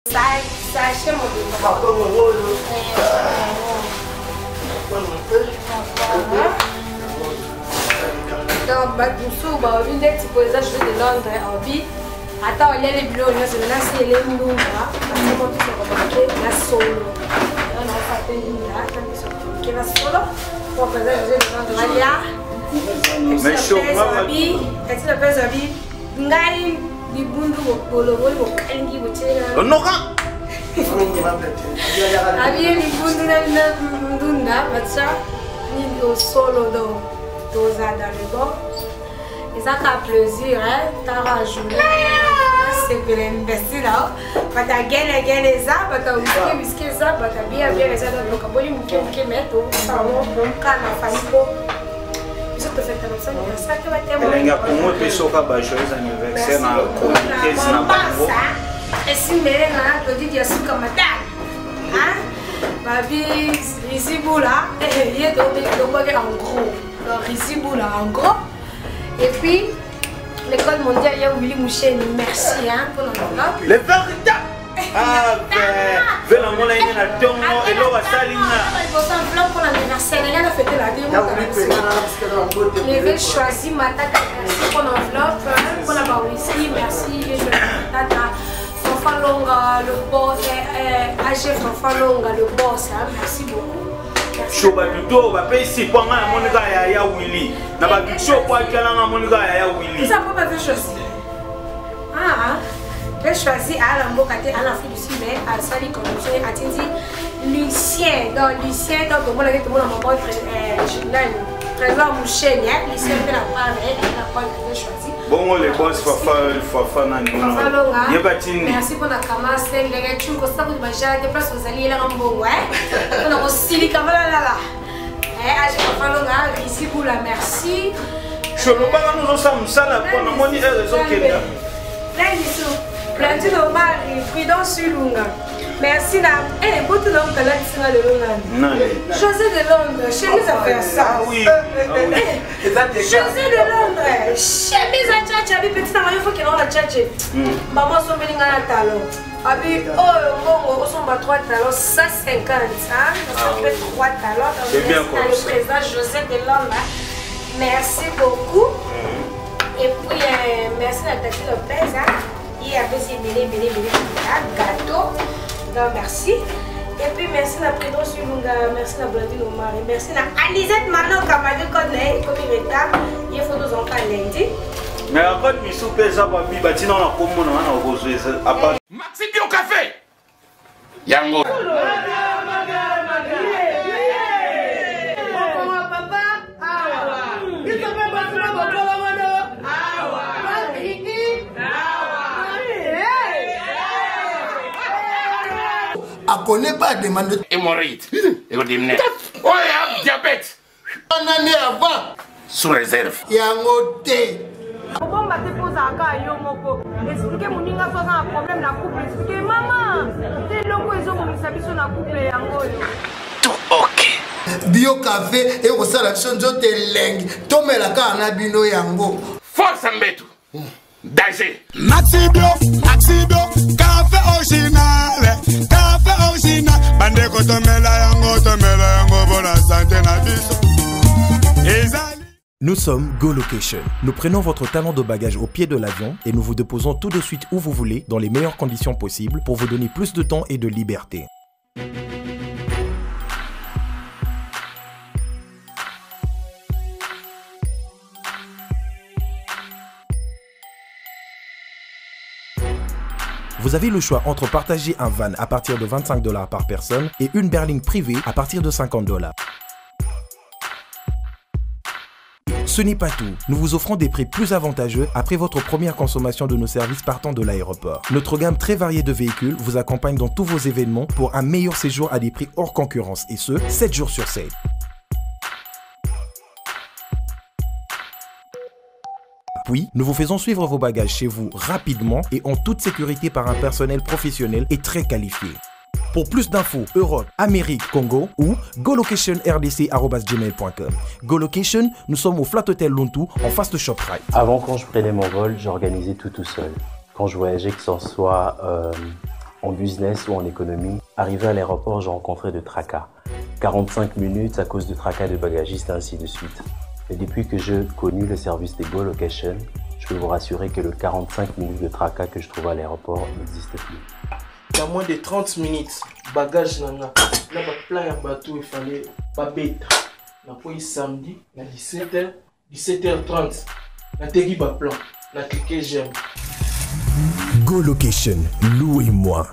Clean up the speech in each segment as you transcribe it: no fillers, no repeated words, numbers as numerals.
Sachet mobimba. Makongo oyo. Donc bato mosusu balobi ndeti po eza jeu de Londres alobi ata oliali biloko nyonso me nasi ele ndumba basoko bisoko moke na solo naofa te ndunda ata bisoko moke na solo po mpenza jeu de Londres balia eti lopez abi ngai libundu bolongoli bokalingi botyeleka onoka abiye libundu na ndunda batya nini osolo donc toza dans le bon eza ka plaisir tara journée nasepela imbecile ao bato ya gelegele eza bato ya wiski wiski eza bato ya biya biya eza donc tokaboli moke moke mais tosala ngo kaka na famille po Elengi ya Congo epesoka ba joyeux anniversaire na chroniqueuse na bango. Esimbele na Claudine ya suka matala. Babi Rizibula, eh, ye tobaki en gros. Donc Rizibula en gros. Et puis l'école mondiale ya Willy Moucheni, merci hein, pour l'enveloppe. Les véritables Ah, ve namona ye na ntongo eloko asali nga Leve choisi matata merci pour l'enveloppe pour la whisky merci matata Fanfa Longa le boss eh, AG Fanfa Longa le boss hein, merci beaucoup sho bato to bapesi mpo ngai namoni kaka yaya willi na bato sho po atyala ngai namoni kaka yaya willi Ah, pe choisi aa na mboka te aa na afrique du sud mais asali contribution ye atindi lucien donc lucien donc tomonaki tomona mama nani trésor musheni lucien mpe na part na ye na part na choisi bongo le boss fafa fafa nani fafa ye batindi merci mpona kamase ndenge tshunko sasa kutu bajala te place ozali yelaka mbongo mpona kosilika malalala age fafa longa risi bula merci sholobaka nozosala mosala mpo namoni heure ezokenda plein lisu Blandine Omari, Prudence Ilunga. Merci na eh botu na ukalakisi nga lelo nani? Nani? José de Londres, chemise à faire ça. Ah oui. Ah oui. José de Londres, chemise à tchatcha, bi petit na yo faut qu'il na tchatcha. Maman sombeli nga na talon. Abi oyo mbongo osomba 3 talons 150, hein? Ça fait 3 talons. C'est bien comme ça. Le président José de Londres. Merci beaucoup. Mm. Et puis euh, merci na Tati Lopez, hein? Ye apesi ebele ebele ebele gâteau. Donc merci. Et puis merci na Prudence Ilunga, merci na Blandine Omar, et merci na Alizette Manoka, malgré code na ye ekomi retard, ye faut tozonga lundi. Mais akode misu mpe eza babi batina na kombo na wana okozwa eza apa Maxi Bio Café yango akone pas demande hémorroïde ekodimine oyo diabète wana nde avant sous réserve yango te kobomba te mpo ozalaka yo moko explike moninga so aza na problème na couple explike mama te eloko ezobongisa biso na couple yango oyo tout ok bio cafe ekosala biso nzoto elengi tomela kaka na bino yango force mbetu danger Maxi Bio, Maxi Bio, café original, café original. Bandeko tomela yango, tomela yango bona santé na biso. Ezali. Nous sommes Go Location. Nous prenons votre talon de bagage au pied de l'avion et nous vous déposons tout de suite où vous voulez, dans les meilleures conditions possibles, pour vous donner plus de temps et de liberté. Vous avez le choix entre partager un van à partir de 25 dollars par personne et une berline privée à partir de 50 dollars. Ce n'est pas tout. Nous vous offrons des prix plus avantageux après votre première consommation de nos services partant de l'aéroport. Notre gamme très variée de véhicules vous accompagne dans tous vos événements pour un meilleur séjour à des prix hors concurrence et ce, 7 jours sur 7. Puis, nous vous faisons suivre vos bagages chez vous rapidement et en toute sécurité par un personnel professionnel et très qualifié. Pour plus d'infos, Europe, Amérique, Congo ou golocationrdc.gmail.com. Golocation, nous sommes au Flat Hotel Luntu, en face de ShopRite. Avant, quand je prenais mon vol, j'organisais tout tout seul. Quand je voyageais, que ce soit euh, en business ou en économie, arrivé à l'aéroport, j'ai rencontré de tracas. 45 minutes à cause de tracas de bagagistes, ainsi de suite. Et depuis que j'ai connu le service des Go Location, je peux vous rassurer que le 45 minutes de tracas que je trouve à l'aéroport n'existe plus. Dans moins de 30 minutes, bagage na nga na baplan ya bato efale babeta. Nakwei samedi na 17h, 17h30 nateki baplan, na clique j'aime. Go Location, louez-moi.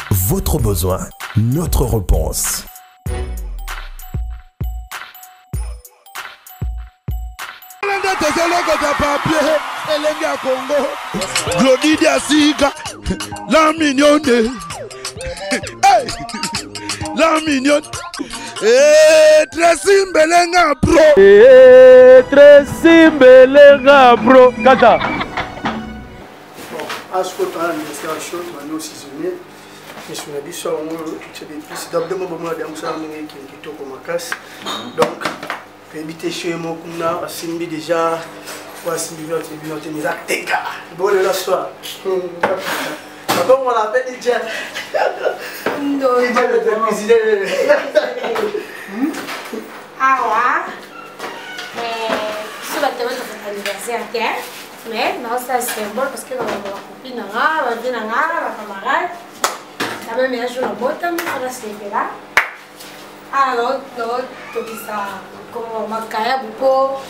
Votre besoin, notre réponse. Nde tozolokota papier elenge ya Congo. Glody Diasika, la mignonne. Hey! La mignonne. Eh, Tracy Mbelenga pro. Eh, Tracy Mbelenga pro. Kata. Bon, asko toza na ministère ya show, tobandi osaisonnier misu na biso yango tye bepisi donc nde mobomona bya mosala ndenge ekende kitoko makasi. Donc toyebi te show ye moko kuna asimbi déjà po asimbi bino te bino te mais eza teka bo lelo soir bakongola mpe DJ DJ le président. Awa biso bato batofata anniversaire te, mais naosala symbole parce que bacopine na nga, bavie na nga, bacamarade quand même ya jour nabotami mpona sepela. Awa naotokisa makayabu mpo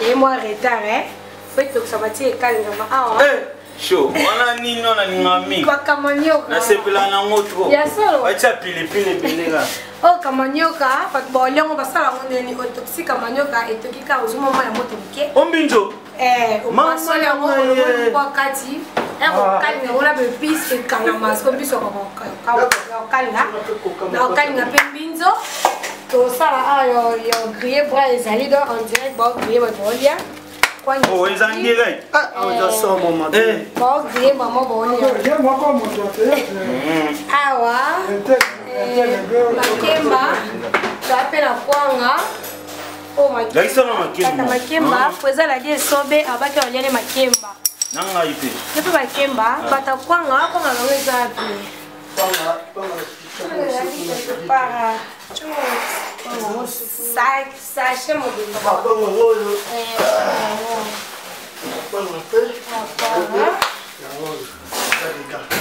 eye mwa retard, fo etokisa batie ekalingama awa. Sho wana nini wana ninga mingi? Bakamanioka. Nasepela nango trop. Ya solo. Batia pilipili ebele kaka. Oyo kamanioka, bato baoliango basala yango ndeni? Otokisi kamanioka, etoki kaka, ozwi mwa ya moto moke. Ombinzo. Opasoli yango, olongoli mpo kati ekokalinga yango na baépices, ekangama siko biso kokalinga na kokalinga mpe mbinzo. Tosala awa ya grillé bras ezali donc en direct, baogriller, bato baolia. Oh, eza en direct. Baogriller mama, baolia. Awa makemba, toa mpe na kwanga oyo. Lakisa na makemba. Makemba po ezalaki esobe, abaki oliani makemba. Na ngai mpe. Yo mpe makemba, bata kwanga. Kwanga nango eza pe para sachet mobimba. Oyo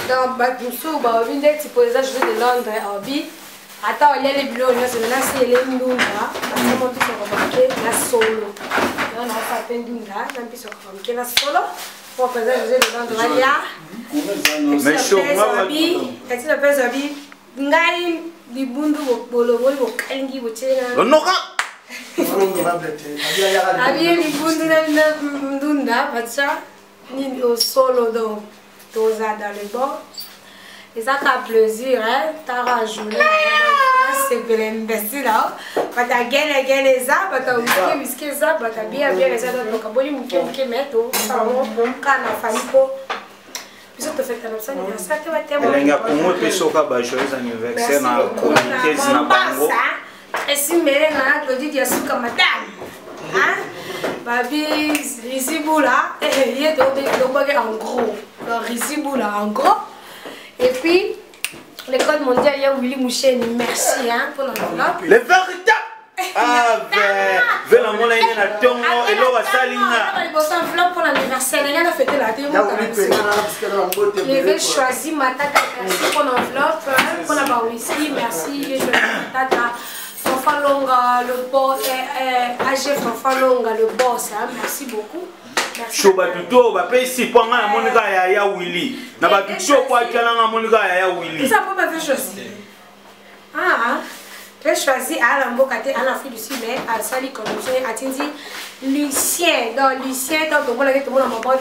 Donc bato mosusu balobi ndeti po eza José de Londres, alobi ata oliali biloko nyonso, me nasi ele ndunda basamo mpisoko moke na solo. Donc naosala mpe ndunda na mpisoko moke na solo po mpenza José de Londres alia. Mais chaud, kati na mpe zabi ngai libundu boloboli bokalingi botiela. Onoka. Abi libundu na ndunda batia nini osolo. Donc toza dans le bon, eza ka plaisir tara journée nasepela imbécile. Bato agelegele eza, bato whisky whisky eza, bato bia bière eza. Donc tokaboli moke moke, mais tosala ngo kaka na famille mpo biso tofeta na biso anniversaire te batemo. Elenge ya Kongo epesoka ba joyeux anniversaire na chroniqueuse na bango. Esimbele nga na Claudie Diasuka, madame babi Rizibula ye tobaki en gros. Donc Rizibula en gros. Et puis le code mondial ya Willy Moucheni, merci hein, pour l'enveloppe. Le véritable ve namona ye na ntongo eloko asali nga. Liboso enveloppe pour l'anniversaire ndenge na fete la te. Je choisi Matata, merci pour l'enveloppe, pour la whisky, merci. J'ai choisi Matata Fanfa Longa, le boss, AG Fanfa Longa, le boss, hein, merci beaucoup. Sho bato to bapesi mpo nga namoni kaka yaya Willy na bato tio po atiala nga namoni kaka yaya Willy. Ça peut pas faire choisi. Ah, j'ai choisi à la mboka te, à l'Afrique du Sud, mais asali connexion atindi Lucien. Donc Lucien, donc tomonaki, tomona mama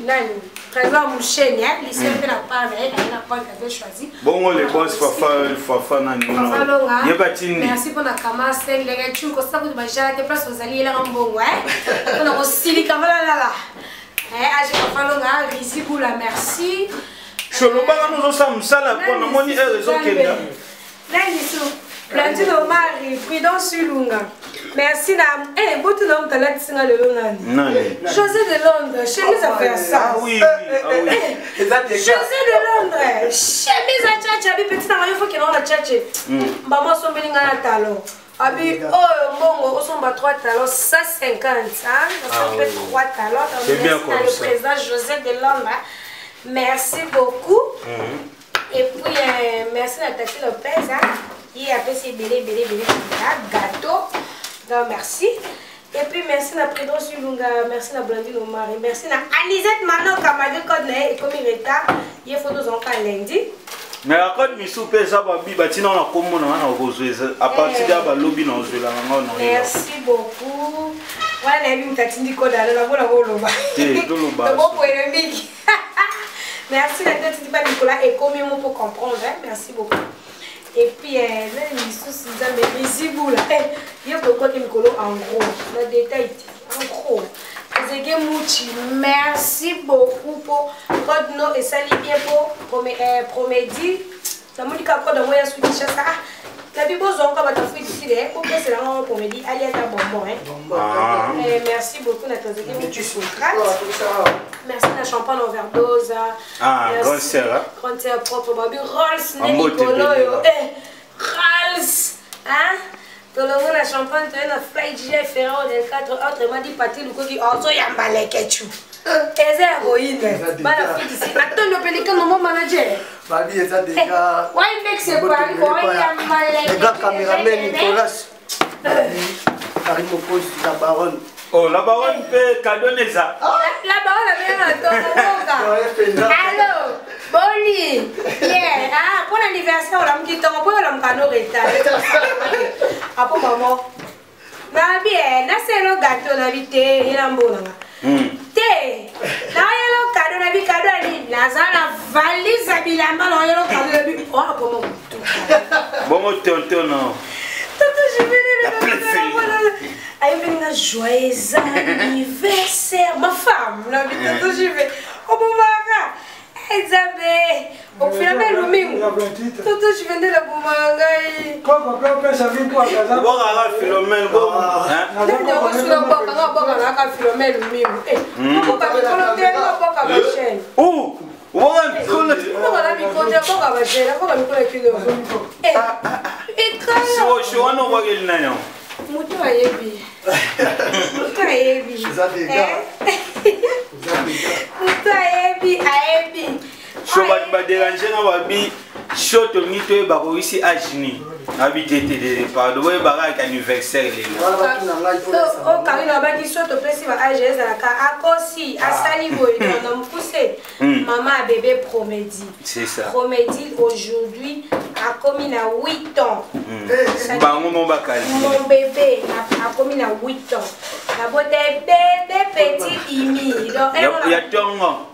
nani, Trésor Moucheni, Lucien mpe na part na ye, aye na part avait choisi. Bongo le boss Fafa, Fafa nani? Fafa Longa. Ye batindi. Merci mpona kama sen ndenge tuni kosala kutu bajala te place ozali yelanga mbongo mpona kosilika valalala age. Fafa Longa, Rizibula, merci. Sholobaka nozosala mosala mpo namoni heure ezokenda. Nani su? Blandine Omari, Prudence Ilunga. Merci na eh botu na moto alatisi nga lelo nani? Nani? José de Londres, chemise à faire ça. Ah oui, oui, ah oui. José de Londres, chemise à tchatcha, bi petit na yo faut qu'il na tchatcha. Maman asombeli nga na talon. Abi oyo mbongo osomba 3 talons 150 hein? Osombi Ah oui. 3 talons. Donc, C'est bien merci na comme le ça. président José de Londres. Merci beaucoup. Et puis, merci à Tati Lopez, hein, qui a fait ses bélé, bélé, bélé, gâteau. Donc, merci. Et puis, merci à Prudence Ilunga, merci à Blandine Omari, merci à Anisette Manoka, malgré qu'on est comme il retard, il faut nous encore lundi. Mais akode misu mpe eza babi batina na kombo na nga na kozwa eza à partir ya balobi na ozwela na nga na oyeba. Merci beaucoup. Voilà, il y a une code à la bonne boloba. Te, toloba. Donc, polémique. Merci la tête de Nicolas et comme moi pour comprendre. Hein? Merci beaucoup. Et puis, il y a beaucoup de Nicolas en gros. Le détail, en gros. Ezeke Mouchi, merci beaucoup pour code no et salut bien pour promédie. namoni kaka code yango ya suki Kinshasa. Ah, nabi bozonga bato afui disi de bopesela ngo promédie ali ata bonbon hein. Ah. Merci beaucoup na Tozeke Mouchi Socrate. Merci na champagne overdose. Ah, Merci. grande sœur, hein. Grande sœur propre babi Rolls ne Ambote mikolo oyo. ebele. Eh, Rolls. Hein? Tolongo na champagne toye na fly GF Ferrero del 4 autrement dit Pati Lukoki ozoyamba lekechu. Eza héroïne. Bana fille d'ici. Attends, le pélican mon manager. Babi eza déjà. Why make se Paris oyamba Le grand cameraman Nicolas. Karine Mokosi, la baronne. Oh, la baronne mpe cadeau eza. La baronne abenga na ntongo mboka. Allo, boni. Yeah, ah, pour l'anniversaire olamuki ntongo mpo olamuka no retard. Apo mama. Nabi eh, naselo gâteau nabi te ye na mbongo nanga. Te, naoyelo cadeau nabi cadeau ya nini? Naza na valise ya bilamba naoyelo cadeau nabi. Oh, apo mama. Bongo tonton no. Tonton Juvenal, ayembeli nga joyeux anniversaire ma femme nabi tonton Juvenal obomaka nzambe okufila mpe lumingu tonton Juvenal abomaka ngai Obokaka Philomène bo. Hein? osula bwaka nga bwaka naka Philomène lumingu oboka mikolo te nga bwaka bachaine Ouh, oboka mikolo. oboka na mikolo te boka bachaine aboka mikolo kino ekala Sio, sio wana obwakeli nani yango? moto ayebi moto ayebi Eza dégâts. moto ayebi ayebi So bato baderange nga babi so tolingi toyeba koyisi age nini nabi te te te pardon boyebaka yaka anniversaire lelo. Wana batuna ngai mpo na o karine abaki so topesi ba age ezalaka akosi asali boye na mokuse. Mama ya bébé Promédie. C'est ça. Promédie aujourd'hui akomi na 8 ans. Bango mo bakali. Mon bébé akomi na 8 ans, nabota bébé petit imi. Donc Ya ntongo.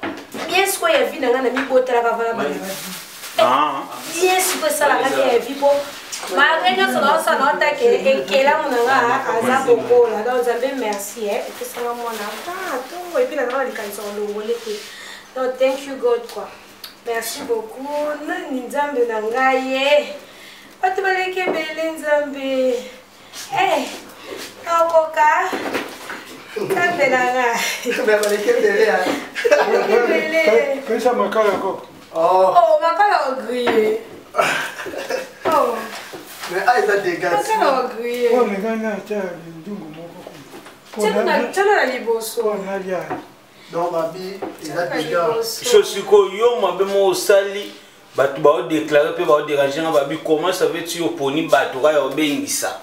Bien sikoyo ya vie na ngai na mibotalaka vala bana. Ah. Bien sikoyo esalaka te ya vie mpo malgré nyonso naosala naotake ekelamu na nga aza kokola. Donc Nzambe merci epesanga mwana tongo et puis nazanga na likanisa kolongole te. Donc thank you God quoi, merci beaucoup. Nani Nzambe na ngai ye bato baleki ebele Nzambe naokoka Nzambe na ngai. Baleki ebele. Ebele. Pesa makala koko. Oh, Oh, makala ogrille. Oh, mais ah, eza dégâts. makala ogrille. Oyo nga na tia ndungu moko kuna. Tiana na liboso. Oyo nalia. Donc babi eza Tiana na dégâts. liboso. So sikoyo yo mabe mo osali bato baodeklare mpe baoderange nga babi comment ça veut ti oponi bato kaka obengisa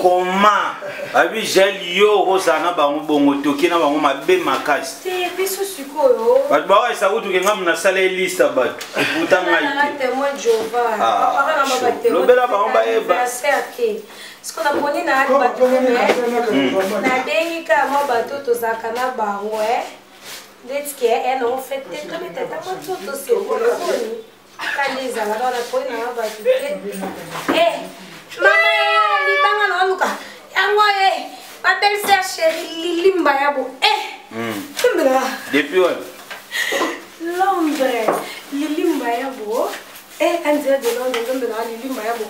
comment babi gel yo okozala na bango bongo toki na bango mabe makasi. Te biso sikoyo. Bato baoyesa kutuke nga nasala elista bato eputa Nanga ngai te. témoin Jova. Ah, Papa na chaud. baba témoin. Lobela bango bayeba. Anniversaire te. Siko naponi na bato mais nabengi kaka mwa bato tozalaka na bango ndeti ke nango fete te tobetata mwa to tosepela boni kanda ezalaka naponi nanga bato te. Mama libanga na oluka yango ye ma belle sœur chérie Lilimba ya bo tembela. Depuis wana. Londres Lilimba ya bo andire de Londres Nzambe na Lilimba ya bo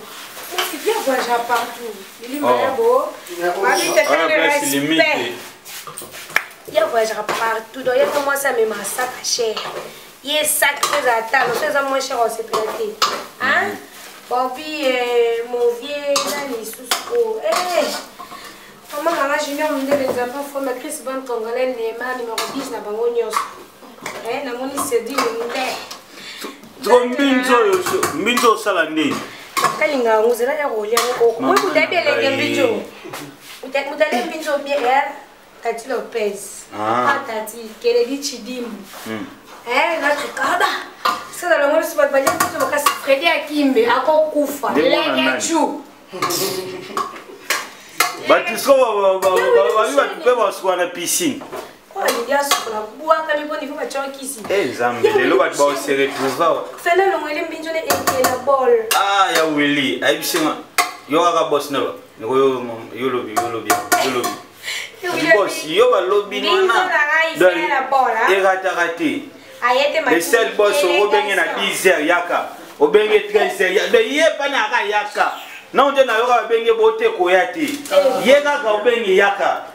mon makasi bien voyagea partout lilima yabo Wana place limite. Ye voyagera partout, donc ye mpe mwasi amemaka sac à cher, ye sac mpe ezala talo so eza moins cher, osepela te. Hein? Bon, puis mon vieux nani lisusu ko mama nanga Junior Mondele, Nzambe afoma Chris Bon Congolais, Nema numéro 10 na bango nyonso. Namoni Cédine nde. Siko mbinzo oyo, mbinzo osala ndeni? Kalinga yango, zela ya kolia yango. Oyo moto ayebi elenge mbinzo, moto ayebi mbinzo bien, Tati Lopez. Ah, Tati Kennedy Chidimbu. Natukaba sasa longo nyonso bato balia mbinzo makasi. Fredi Akimbe akokufa. Lekechu. Bato siko babi, bato mpe basuka na piscine. Oyo alingi asukola, bwaka mpo niveau batya kisi. Eh, Nzambe, lelo bato baose retrouve awa. Fena longwele mbinzo ne eke na bol. Ah, ya Willi ayebisinga yo kaka boss na ba niko yo, yo lobi, yo lobi, yo lobi boss, yo balobi nwana erataka te. Le seul boss obenge na 10 heures yaka, obenge 13 heures, donc ye pana aka yaka non te. Nayoka babenge bote koya te, ye kaka obenge yaka.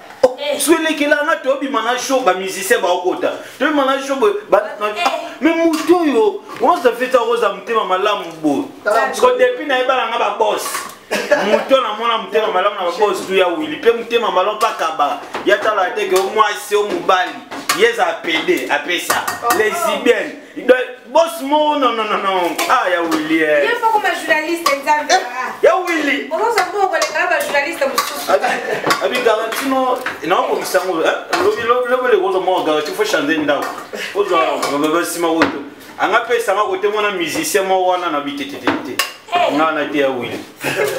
So elekelanga, tobima na show, bamusicien baokota, tobima na show, mais motu oyo oza feta, oza motema malamu boye. Parce que depuis nayebalanga baboss, moto namona motema malamu na baboss tu ya Wili mpe motema malamu mpakaba ya tala te ke omwasi o mobali ye eza pede apesa lesbienne. Boss mo, non, non, non, non, ah, ya Wili. Ye fo koma journaliste, Nzambe. Ya Wili. Ozoza mpo koleka bajournaliste mosusu. Abi garantie no naokokisa yango lobi lekozwa moko garantie, faut changer ndako, ozwa basima koto anga mpe esanga kote mwana musicien moko wana na bitetetete nga na te ya Wili.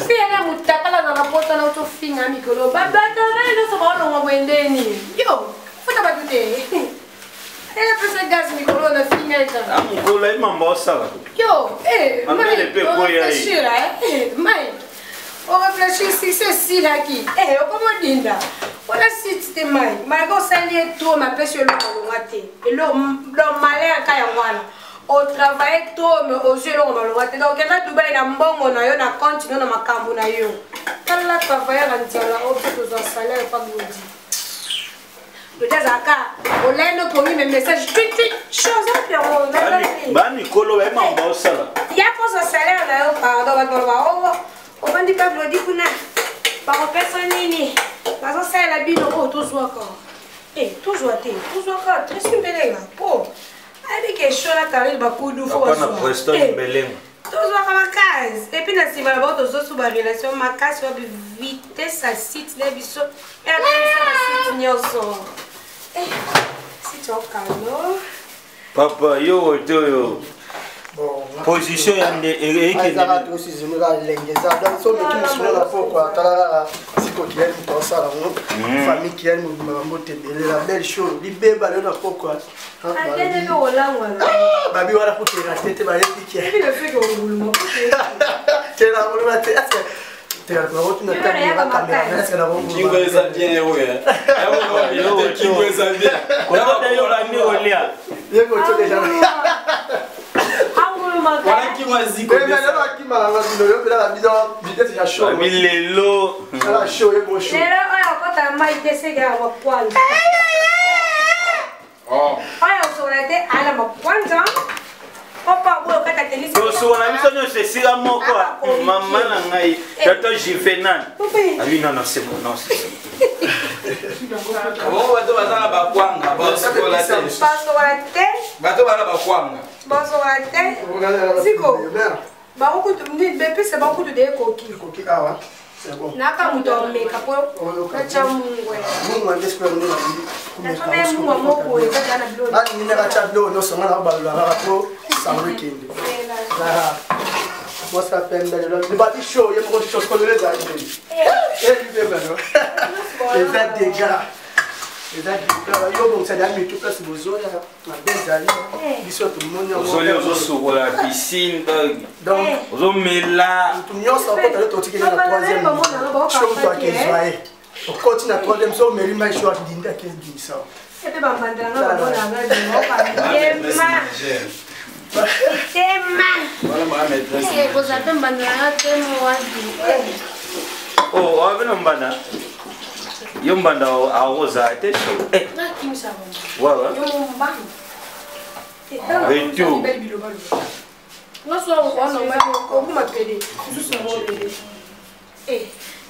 Fiyana mutakala na napota na otofinga mikolo bato bana nyonso baolongwa bwendeni, yo futa bato te, ela pesa gaz mikolo na finga eta. Mokolo ayimamba osala. Yo. Mambele mpe ekoya ye. Mai oréfléchir, succès esilaki, okomodinda wana site te. Mai malgré osali ye trop, mapesi eloko alonga te, donc malin ka yango wana. Otravaille trop mais ozwi eloko malonga te, donc okenda Dubai na mbongo na yo na compte no na makambo na yo. Tala travailleur ya nzala oyo mpe tozwa salaire pa Glodi. Glodi azalaka olai no pongi me message tweet tweet chose apiango. Bamikolo bayemamba osala. Ya kozwa salaire na yo, pardon, bato baloba o ovandi pa Glodi kuna, bakopesa nini, bazosalela bino oyo tozwaka. Tozwa te, tozwaka Tresi Mbelenga po ayebi ke show na Karine bakudu fo. Papa na Preston Mbelenga. Tozwaka makasi et puis na nsima na bango tozosu barelation makasi wapi vitesse ya site na biso eatalisa basite nyonso, site okano. Papa, yo ote oyo position ya nde? Ezaka tosizonaka lenge eza, donc so meki mosolo na pokwa, tala kaka siko Kiyani moto asala yango, famille Kiyani mobima bambote ebele. La belle show libeba lelo na pokwa. Akende mpe kolangwa. Babi wana kutela te te, bayebi tela nguluma te, tela otuna caméra. Kingo eza bien oyo. Kingo eza bien. Kota yo bandi kolia. Yeko déjà. Wana kingo aziko. Akimaka bino yo mpela bino vitesse ya show. Babi lelo. Ala show ye bo show. Lelo oyo akota mai te, seke ya makwanza oyo osokola te, ala makwanza opa boyo okata tenisi. Tosokola biso nyonso esika moko. Mama na ngai, tonton Juvenal abi non, non, c'est bon, non, c'est Bongo bato baza na bakwanga basokola te? Basokola te. Bato baza na bakwanga. Basokola te siko bakokutu bepesa bakutu de ekoki. Ekoki awa, c'est bon. Naka moto ameka po natya mungwe. Mungwa nde sikoyo nde natome mungwa moko eza na biloko. Balingi nde katya biloko nyonso, nga na balolaka kaka po sango ekende. Mwasi apembe lelo libati show ye moko show sikoyo lelo ezali ndeni elibebano, eza dégâts, eza dégâts. Yo bongisa ya mitu place bozoya mabe ezali biso tomoni. Ozolia, ozosukola piscine. Donc ozomela. Motu nyonso akota, le totikeli na troisième show, moto akezwa ye okoti na troisième so omeli mai show akidindi akedimisa. Epe bambandelanga bamonanga yema. Tema. Wana ma maîtresse. Eh, kozala mpe mbanda na nga te mowabi. Oh, oabe na mbanda. Yo mbanda akozala te so. Eh. Nakimisa bango. Wawa. Yo mbanda. Et tout.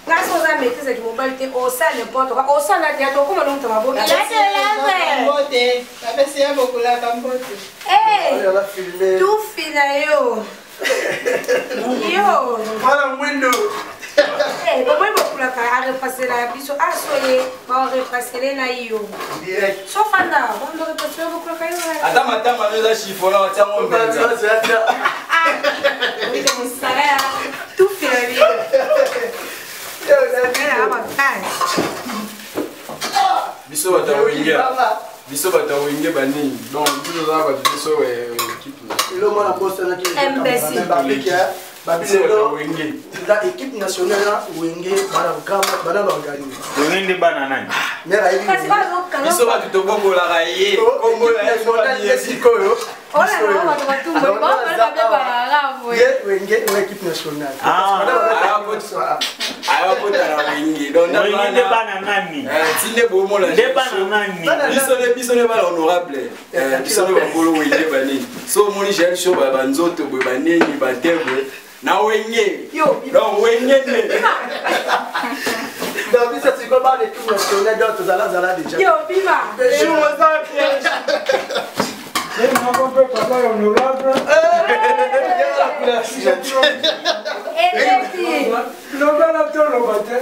Nga so oza maîtrise ya mobali te, osala n'importe quoi, osala te ata okoma nomuta maboke. Mbote, napesi ye bokulaka mbote. Tufi na yo yo mwana mwindo. Bomoi bokulaka arepasela biso asoye baorepasele na yo sofanda bandorepasele bokulaka yo. Ata matama no eza chiffon watiango mpenza. Mosala ya tufi na biso makasi. Biso bato ya wenge, biso bato ya wenge banini, donc biso toza bato, biso équipe. Elo mwana bosanaki. Imbécile. Babi biso bato ya lelo wenge. Eza équipe nationale na wenge, bana grand match, bana baorganise. Wenge nde bana nani? Mare ayebi. Kasi bazokanga. Biso bato tobokolaka ye kombo na ye nationale ye sikoyo. Ye wenge na équipe nationale. Ayakota na wenge donc. Wenge nde bana nani? Ti nde bomona. Nde bana nani? Biso nde, biso nde bana honorable. Biso nde bakolo wenge banini. So omoni Jael Show, banzoto boye, banini, bate boye na wenge, donc wenge nde. Donc biso sikoyo bana équipe nationale, donc tozalazala déjà. Yo bima. Moko mpe papa ya honorable. Eleki. Lobela toloba te.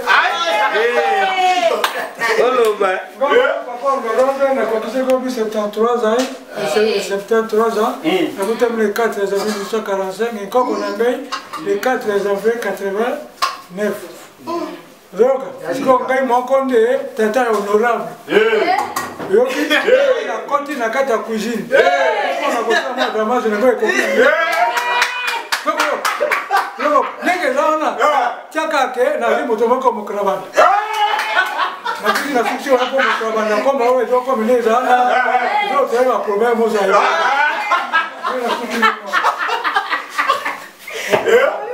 Oloba. Papa honorable nakokisi kobi 73 ans, 73 ans. Nakutami le 4 janvier 1945, nkoko na ngai le 4 janvier 89. Yoka sikoyo ngai moko nde tata ya honorable. Yoki nakoti na kati ya cuisine mpona kosala mwa damage nango ekoki. Ndenge eza wana, tiaka ke nazwi moto moko mokolo banda nakiti na suksi wana mpo mokolo banda koma oyo ezokomi nde eza wana ezosali baproblème ozali.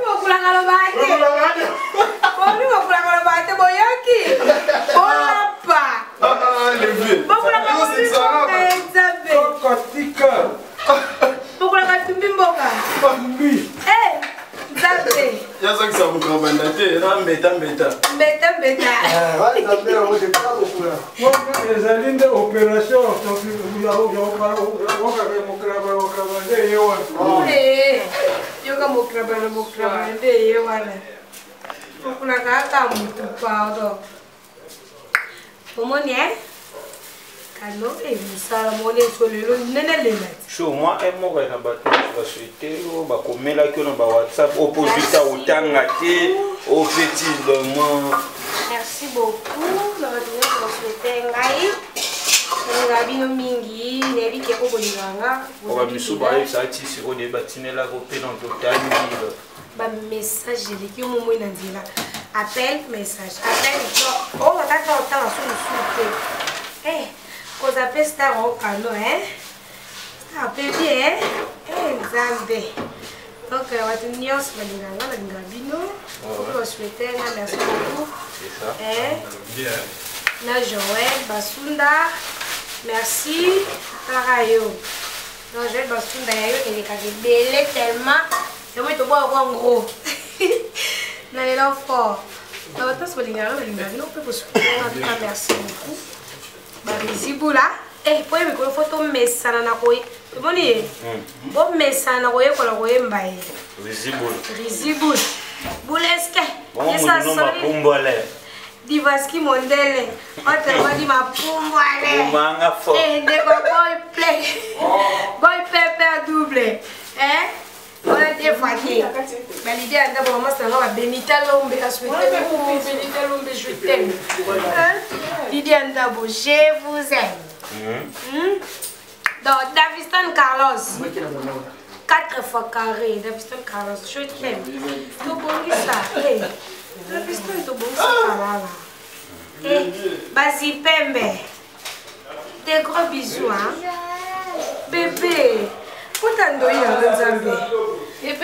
Bokulaka loba te, bomi bokulaka loba te, boyoki bolapa bokulaka bomi mboka ya Nzambe. Kotika. Bokulaka tumbi mboka. Tumbi. Nzambe. Yazongisa mokabanda te, eza mbeta mbeta. Mbeta mbeta. Wana ezali nde opération mokraba nde ye wana. Yoka mokraba na mokraba nde ye wana. Bokulaka kaka motu, pardon. Omoni e kano e mosala moni eso lelo nene lela ti. Show mwa e moko na bato baswete oyo bakomelaki oyo na bawhatsapp opposita otanga te ofeti mwa. Merci beaucoup na bato nyonso baswete ngai. Nalinga bino mingi, nayebi ke po bolingaka nga. Bamisu bayebisaka ti sikoyo de batinelaka mpe na totangi. Bamessage eleki yo momoi na nzela, appel, message, appel, oyo kaka otanga so mosusu te. Kozala mpe star okano star mpe bien. Nzambe. Donc bato nyonso balingaka nga, balingaka bino, basouhaite nga merci beaucoup. Na Joel Basunda, merci kaka yo. Donc Joel Basunda ya yo elekaka ebele tellement yango tobwaka kwa ngros na lelo fort. Na bato nyonso balingaka nga, balingaka bino mpe bosouhaite nga, en tout cas merci beaucoup. Barizibula po ye mikolo fo tomesana na koye, omoni ye bomesana na koyekola koyemba ye. Rizibula. Rizibula buleske. Mapumbwale. Divaski mondele otemadi mapumbwale. Omanga fort. Ndeko boy play boy pepe double wana te fois te balide ya ndako mama sanga babenita lombe asouhaite Benita Lombe, je t'aime. Lydia Ndabo, je vous aime. Donc Daviston Carlos, 4 fois carré. Daviston Carlos, je t'aime. Tobongisa Daviston, tobongisa kalala. Bazi Pembe, des gros bisous, hein, bébé. Futa ndoi yango Nzambe. Eh,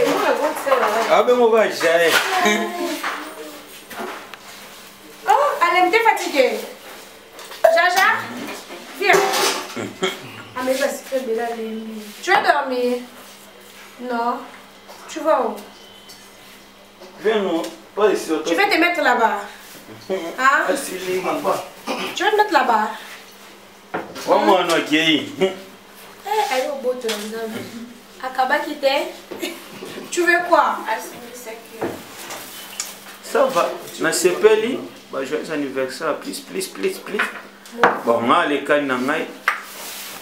mwana grande sœur na ngai. Abengo ba Jael. Oh, Alem, t'es fatigué. Jaja, viens. Ah, mais vas-y, fais bella Tu veux dormir Non. Tu vas où? Viens, non. Pas ici. Tu vas te mettre là-bas. Hein? Tu vas te mettre là-bas. Wamwana akei. Eh, ayo boto na Nzambe. Akabaki te. Tu veux quoi? Ça va. Nasepeli ba joyeux anniversaire plus plus plus plus. Bon nga alekani na ngai.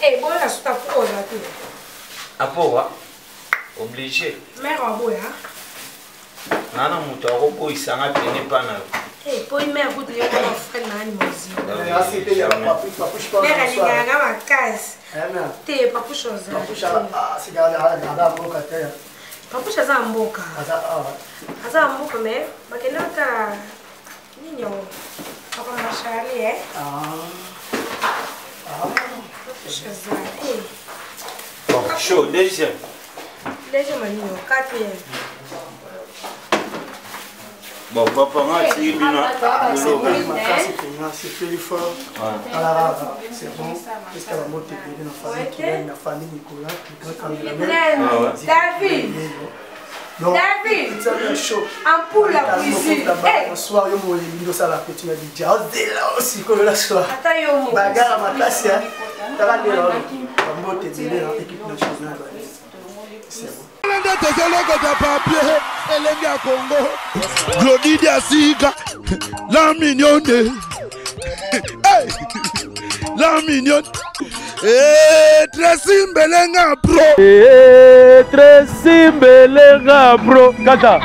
Eh, bona suta koza te. Apowa obligé. Mère aboya. Nana moto akoboyisa nga pene mpa na yo. Eh, po mère kutu ye moko frère na ani mozima. Mère alingaka nga makasi. Te papusha oza. Papusha aza mboka. Aza mboka mais bakende ata nini yango. Makambo ya Charlie eh. Papusha aza. Eh. Bon, chaud, deuxième. Deuxième anino, quatrième. Bon, papa, nga atiki bino makasi mpenza sepeli fort alarara c'est bon eska bambote ebele na famille Kylian na famille Nicolas le grand cameraman David David ampoule la cuisine bonsoir yo moyebi nde osala petit na dija ozela osikoyo na soir bagara makasi tala nde bambote ebele na équipe nationale c'est bon nde tozolokota papier elenge ya kongo glodi diasika la mignonne hey! la mignonne hey, Tracy Mbelenga pro hey, Tracy Mbelenga pro kaka